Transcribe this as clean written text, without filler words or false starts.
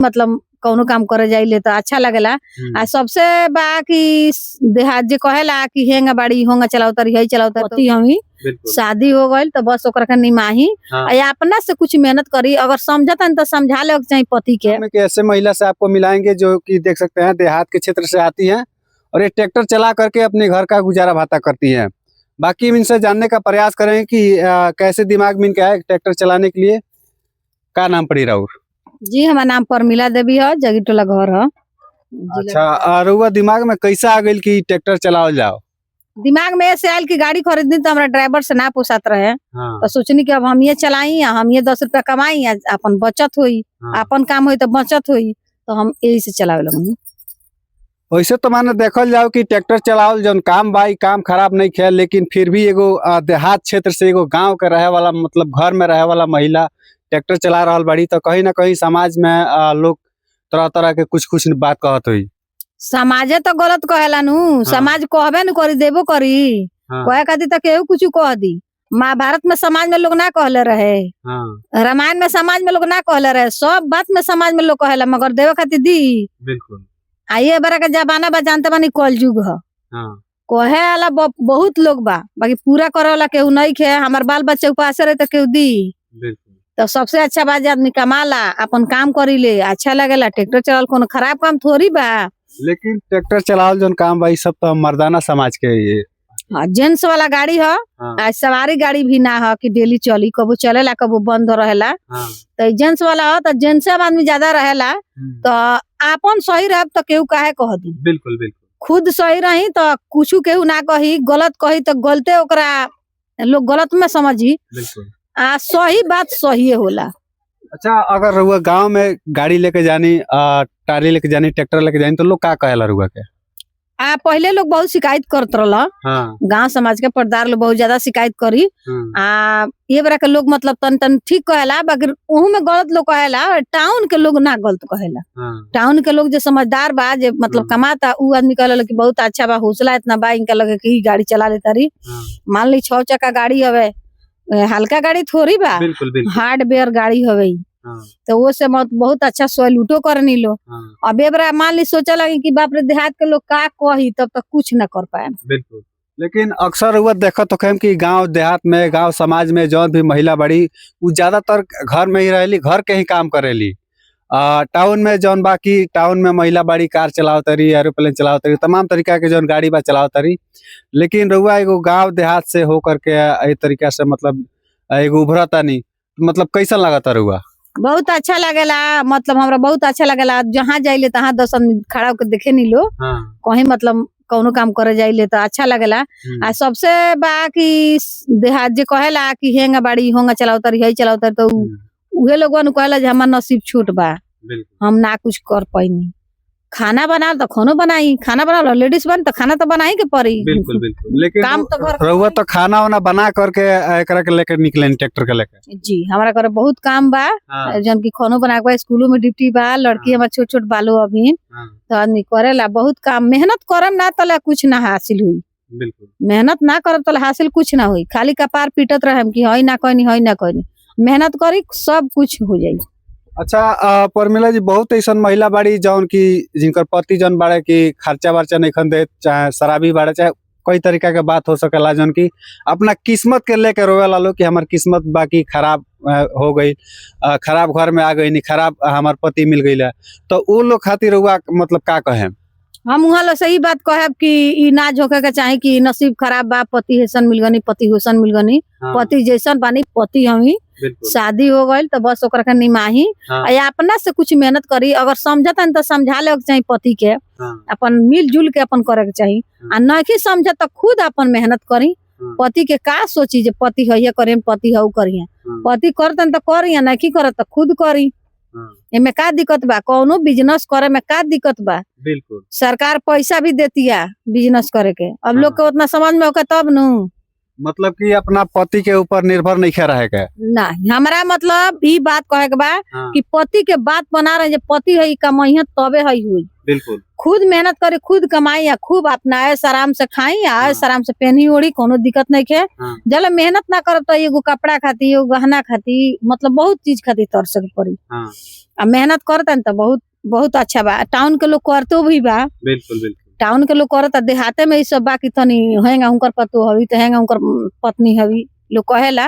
मतलब कौनो काम करे जाइले तो अच्छा लगेला। आ सबसे बा कि देहात जे कहेला कि हेंगा बाड़ी होंगा चलाओ तरी हई चलाओ तरी हमी बिल्कुल। शादी हो गइल तो बस ओकरा के निमाही। हाँ। आ अपना से कुछ मेहनत करी, अगर समझतन तो समझा ले के चाही पति के। हम एक ऐसे महिला से आपको मिलाएंगे जो कि देख सकते हैं देहात के क्षेत्र से आती हैं और ये ट्रैक्टर चला करके अपने घर का गुजारा भाता करती हैं। बाकी हम इनसे जानने का प्रयास करेंगे कि कैसे दिमाग में इनके आए ट्रैक्टर चलाने के लिए। का नाम पड़ी राउर? जी, हमार नाम परमिला देवी है, जगी टोला घर है। अच्छा, और रउआ दिमाग में कैसा आ गई कि ट्रैक्टर चलाओ जाओ? दिमाग में ऐसे आयल कि गाड़ी खरीदनी तो हमरा ड्राइवर से ना पोसात रहे। हाँ, तो सोचनी कि अब हम ये चलाई आ हम ये 10 रुपया कमाई आ अपन बचत होई। हाँ। अपन काम होई तो बचत होई, तो हम यही से चलावे लगनी। वैसे तो माने देखल जाओ कि ट्रैक्टर चलावल जौन काम बा ई काम खराब नहीं खे, लेकिन फिर भी एगो देहात क्षेत्र से एगो गांव के रहे वाला मतलब घर में रहे वाला महिला ट्रैक्टर चला रहल बाड़ी तो कहीं ना कहीं समाज में लोग तरह तरह के कुछ कुछ बात कहत हुई। समाजे तो गलत कहेला नु। समाज कहबे न करी, देबो करी। हाँ। कहे खातिर तो केहू कुछ कह दी। महाभारत में समाज में लोग ना कहले रहे, हाँ, रामायण में समाज में लोग ना कहले रहे, सब बात में समाज में लोग कहेला, मगर देवे खातिर दी। बिल्कुल। आ ये बार के जमाना बा, जानते बानी कल युग ह। हाँ, कहे वाला बहुत लोग बा, बाकी पूरा करे वाला केहू नहीं खे। हमार बाल बच्चा उपास रहे तो केहू दी? बिल्कुल। तो सबसे अच्छा बात जे आदमी कमाला, अपन काम करी ले, अच्छा लगेला। ट्रैक्टर चलावल कोनो खराब काम थोड़ी बा। लेकिन ट्रैक्टर चलावल जौन काम बा ई सब तो मर्दाना समाज के ये। हाँ, जेंट्स वाला गाड़ी ह। हाँ। आ सवारी गाड़ी भी ना ह कि डेली चली, कबो चलेला कबो बंद रहेला। हाँ, तो जेंट्स वाला ह तो जेंट्स आदमी ज्यादा रहेला, तो आपन सही रहब तो केहू काहे कह दी? बिल्कुल बिल्कुल। खुद सही रही तो कुछ केहू ना कही, गलत कही तो गलते ओकरा लोग गलत में समझी। बिल्कुल। आ सही बात सही होला। अच्छा, अगर रउआ गांव में गाड़ी लेके जानी, टाली लेके जानी, ट्रैक्टर लेके जानी तो लोग का कहेला रउआ के? आ पहले लोग बहुत शिकायत करत रहल। हाँ, गांव समाज के पर्दार लोग बहुत ज्यादा शिकायत करी। आ ये बरा के लोग मतलब तन तन ठीक कहेला, बाकी ओहू में गलत लोग कहेला। टाउन के लोग ना गलत कहेला। हाँ, टाउन के लोग जो समझदार बा, जे मतलब कमाता, उ आदमी कहेला कि बहुत अच्छा बा, हौसला इतना बा इनका लगे कि ई गाड़ी चला लेता रही। हाँ। मान ली 6 चक्का गाड़ी हवे, हल्का गाड़ी थोड़ी बा। बिल्कुल बिल्कुल। हार्डवेयर गाड़ी हवे ई। हाँ, तो वो से बहुत अच्छा सैल्यूटो करनी लो। हाँ, अब एबरा मान ली सोचे लगी कि बाप रे, देहात के लोग का कही, तब तक कुछ ना कर पाए। बिल्कुल। लेकिन अक्सर हुआ देखत तो कि गांव देहात में गांव समाज में जौन भी महिला बड़ी उ ज्यादातर घर में ही रहेली, घर के ही काम करेली। टाउन में जौन बाकी टाउन में महिला बड़ी कार चलावत रही, एरोप्लेन चलावत रही, तमाम तरीका के जौन गाड़ी बा चलावत रही। लेकिन रउआ एगो गांव देहात से हो करके एहि तरीका से मतलब एगो उभरतानी, मतलब कैसन लागता रउआ? बहुत अच्छा लगेला, मतलब हमरा बहुत अच्छा लगेला। जहाँ जाइले तहाँ 10 आदमी खड़ा होकर देखे नी लो। हाँ, कहीं मतलब कौनो काम करे जाइले तो अच्छा लगेला। आ सबसे बा कि देहात जे कहेला कि हेंगा बाड़ी होंगा चलाओ तरी हई चलाओ तरी, तो उहे लोगन कहेला जे हमार नसीब छोट बा। बिल्कुल। हम ना कुछ कर पैनी। खाना बना तो खानो बनाई, खाना बना लेडीज बन तो खाना तो बनाई के पड़ी। बिल्कुल बिल्कुल, लेकिन काम तो घर रउआ तो खाना वाना बना करके एकरा के लेके निकले ट्रैक्टर के लेके। जी, हमारा घर बहुत काम बा। हाँ, जन की खानो बना के बा, स्कूलों में ड्यूटी बा, लड़की हमार छोट छोट बालो अभी। हाँ, तो आदमी करेला बहुत काम, मेहनत करम ना तला कुछ ना हासिल हुई। बिल्कुल। मेहनत ना करब तला हासिल कुछ ना हुई। खाली कपार पीटत रहम कि हई ना कहनी, हई ना कहनी। मेहनत करी सब कुछ हो जाई। अच्छा, परमिला जी, बहुत ऐसा महिला बाड़ी जौन की जिनकर पति जौन बाड़े की खर्चा वर्चा नहीं खन देत, चाहे शराबी बाड़े, चाहे कई तरीका के बात हो सकेला, जौन की अपना किस्मत के लेके रोवेला लोग कि हमार किस्मत बाकी खराब हो गई, खराब घर में आ गई नी, खराब हमार पति मिल गई, तो उ लोग खातिर रउआ मतलब का कहे? हम वहाँ लोग से ई बात कहब कि ई ना झोंके के चाही कि नसीब खराब बा, पति ऐसन मिल गनी, पति हुसन मिल गनी। पति जैसन बानी पति हमी। बिल्कुल। शादी हो गइल तो बस ओकरा के निमाही। हाँ। आ अपना से कुछ मेहनत करी, अगर समझतन तो समझा ले के चाही पति के। हाँ, अपन मिलजुल के अपन करे के चाही। आ नहीं समझ तो खुद अपन मेहनत करी। पति के का सोची जे पति है करे, पति हऊ करिए। पति करतन तो करी, नहीं करत तो खुद करी। एमे का दिक्कत बा? कौनो बिजनेस करे में का दिक्कत बा? बिल्कुल। सरकार पैसा भी देती है बिजनेस करे के। अब लोग के उतना समझ में होके तब नु। मतलब कि अपना पति के ऊपर निर्भर नहीं खे रहे के। नहीं, हमरा मतलब ई बात कहे के बा हाँ, कि पति के बात बना रहे जे पति है कमाई तबे है हुई। बिल्कुल। खुद मेहनत करे, खुद कमाई आ खूब अपना ऐश आराम से खाई आ ऐश हाँ। आराम से पहनी ओढ़ी, कोनो दिक्कत नहीं है। हाँ। जब मेहनत ना करब तो एगो कपड़ा खाती, एगो गहना खाती, मतलब बहुत चीज खाती तरसे के पड़ी। हाँ। आ मेहनत करतन तो बहुत बहुत अच्छा बा। टाउन के लोग करतो भी बा। बिल्कुल बिल्कुल। टाउन के लोग करता, देहाते में ई सब बाकी तनी हेंगा हुनकर पतो हवी तो हेंगा हुनकर पत्नी हवी लोग कहेला।